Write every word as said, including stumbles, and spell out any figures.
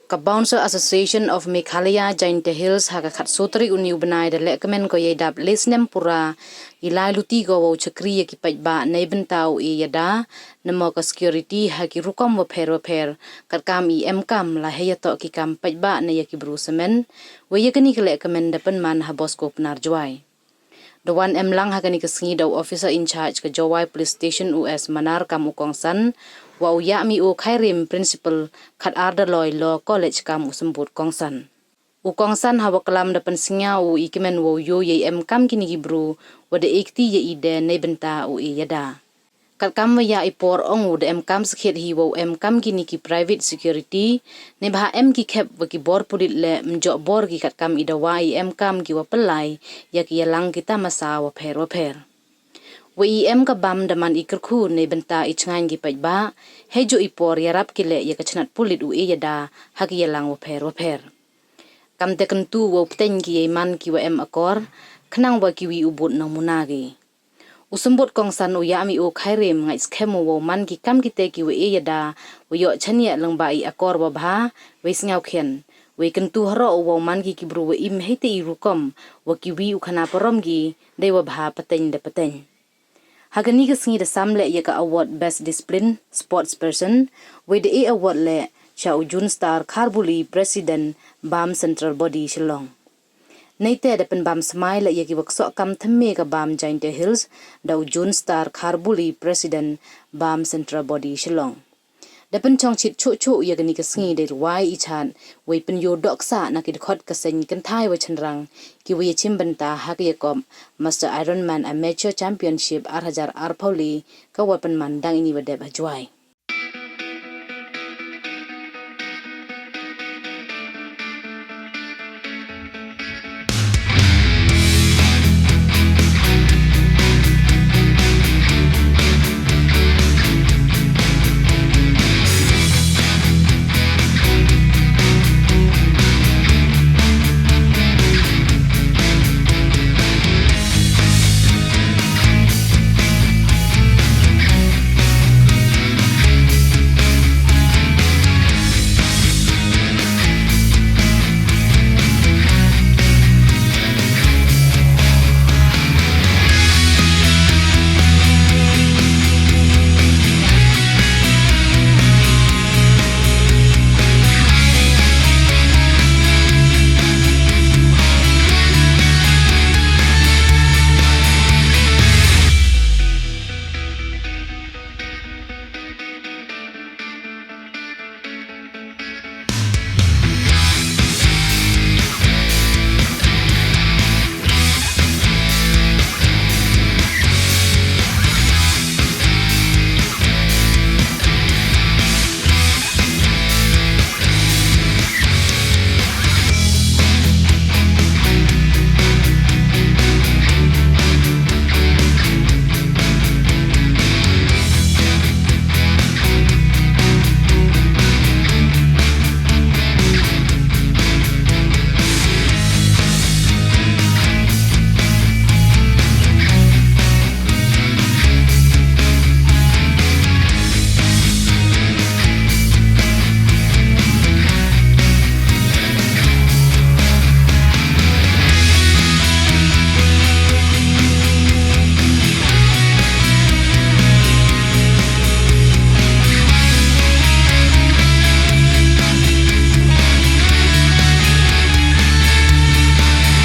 Ka Bouncer Association of Meghalaya Jaintia Hills ha ka khatsoo tarik uni u bnai da lehkmen ko yei dap le snem pura i lai luti ko wow chakri ya ki paidbah neibynta u e yada, namo ka security ha ki rukom wapher wapher, katkam i emkam la hei yatoh ki kam paidbah ne ya ki bru samen. Wei ya kani ka lehkmen da pynman ha Bosco Pnar Jowai. Da wan em lang ha kani ka sngi da u officer in charge ka Jowai Police Station u S Manar kam u kongsan, wa u Yahmeo Khyrim, principal khatar Daloi Law College kam u symbut kongsan. U kongsan hawa klam da pynsngew u i kmen wow yoh yei emkam kini ki bru wa da e kti ya i de neibynta u e yada. Katkam wa ya i por ong u da emkam skhiat hi wow emkam kini ki private security, neibhah em ki khep wa ki bor pulit le mjoh bor ki katkam i dawa i emkam ki wa pynlai ya ki yalang ki tamasa wapher wapher. Wa i em ka bam da man i kyrkhu neibynta i chngaiñ ki paidbah, hei jooh i por yarap ki le ya ka chnat pulit u e yada ha ki yalang wapher wapher. Kamte kyntu wow pteng ki yei man ki wa em akor, khnang wa ki wi u bud nongmuna ki. U symbut kongsan u Yahmeo Khyrim ngait skhem u wow man ki kam kite ki wa e yada, wa yoh chaniah lyngba i akor wa bha, wei sngewkhian. Wei kyntu haroh u wow man ki ki bru wa im heite i rukom, wa ki wi u khana parom ki, dei wa bha pateng da pateng. Ha kani ka sngi da sam le ya ka award Best Discipline Sports Person, wei da e award le cha u June Star Kharbuli, President, bam Central Body Shillong. Neite da pynbam smai le ya ki wa ksoh kam thymme ka bam Jaintia Hills, da u June Star Kharbuli, President, bam Central Body Shillong. Da pynchong chit chuh chuh ya kani ka sngi dei rwai i chat, wei pynyoh dohksa na ki dkhot ka seng kynthai wa chynrang, ki wa ya chim bynta ha ka yakob Master Ironman Amateur Championship ar hajar arphaw le, ka wa pynman dang ini wa dep ha Jowai.